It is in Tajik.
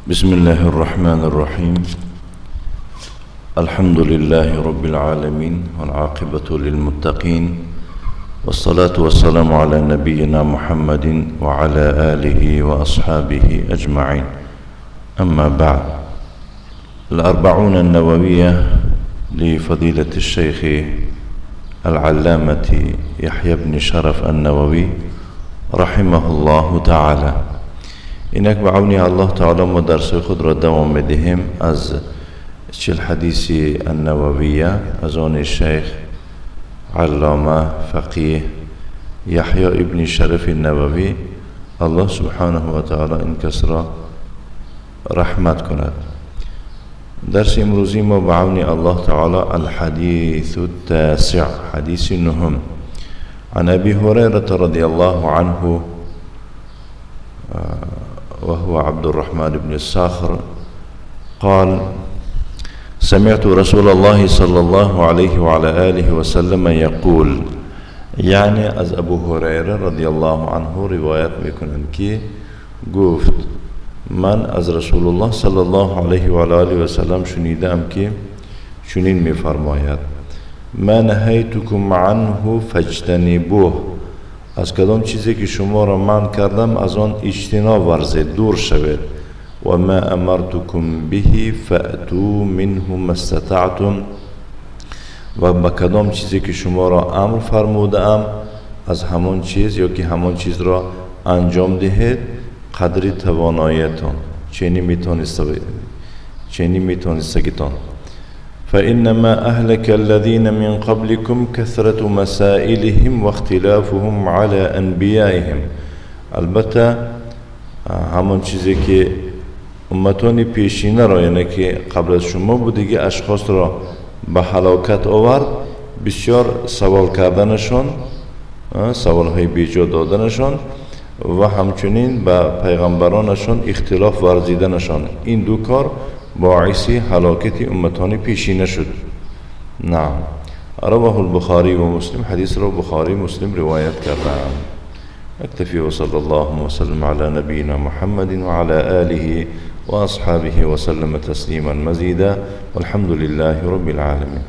بسم الله الرحمن الرحيم. الحمد لله رب العالمين، والعاقبة للمتقين، والصلاة والسلام على نبينا محمد وعلى آله وأصحابه أجمعين. أما بعد، الأربعون النووية لفضيلة الشيخ العلامة يحيى بن شرف النووي رحمه الله تعالى. اینک به عون الله تعالی ما درس خود را دوام میدهیم از 40 حدیث النوویه از آن شیخ علامه فقیه یحیی ابن شرف النووی. الله سبحانه و تعالی این کس را رحمت کند. درس امروزی ما به عون الله تعالی الحدیث التاسع، حدیث نهم. عن ابي هريره رضي الله عنه، وهو عبد الرحمن بن الصخر، قال: سمعت رسول الله صلى الله عليه وعلى آله وسلم يقول. یعنی از ابو هریره رضی الله عنه روایت میکنند که گفت: من از رسول الله صلی الله علیه و آله و سلم شنیدم که چنین میفرماید: ما نهیتکم عنه فاجتنبوه. از کدام چیزی که شما را منع کردم، از آن اجتناب ورزید، دور شوید. و ما امرتکم به فأتوا منه ما استطعتم. و به کدام چیزی که شما را امر فرمودم، از همان چیز یا که همان چیز را انجام دهید، قدر تواناییتان، چنین میتونستگیتان. فإنما أهلك الذين من قبلكم كثرة مسائلهم واختلافهم على أنبيائهم. البته همان چیزی که امتان پیشینه را، یعنی که قبل از شما بودگی اشخاص را به هلاکت آورد، بسیار سوال کردنشان، سوالهای بیجا دادنشان و همچنین به پیغمبرانشان اختلاف ورزیدنشان، این دو کار باعث هلاکت امتان پیشینه شد. نعم. رواه البخاری و مسلم. حدیث را بخاری مسلم روایت کردند. اكتفي وصلى الله وسلم على نبينا محمد وعلى آله وأصحابه وسلم تسليما مزيدا، والحمد لله رب العالمين.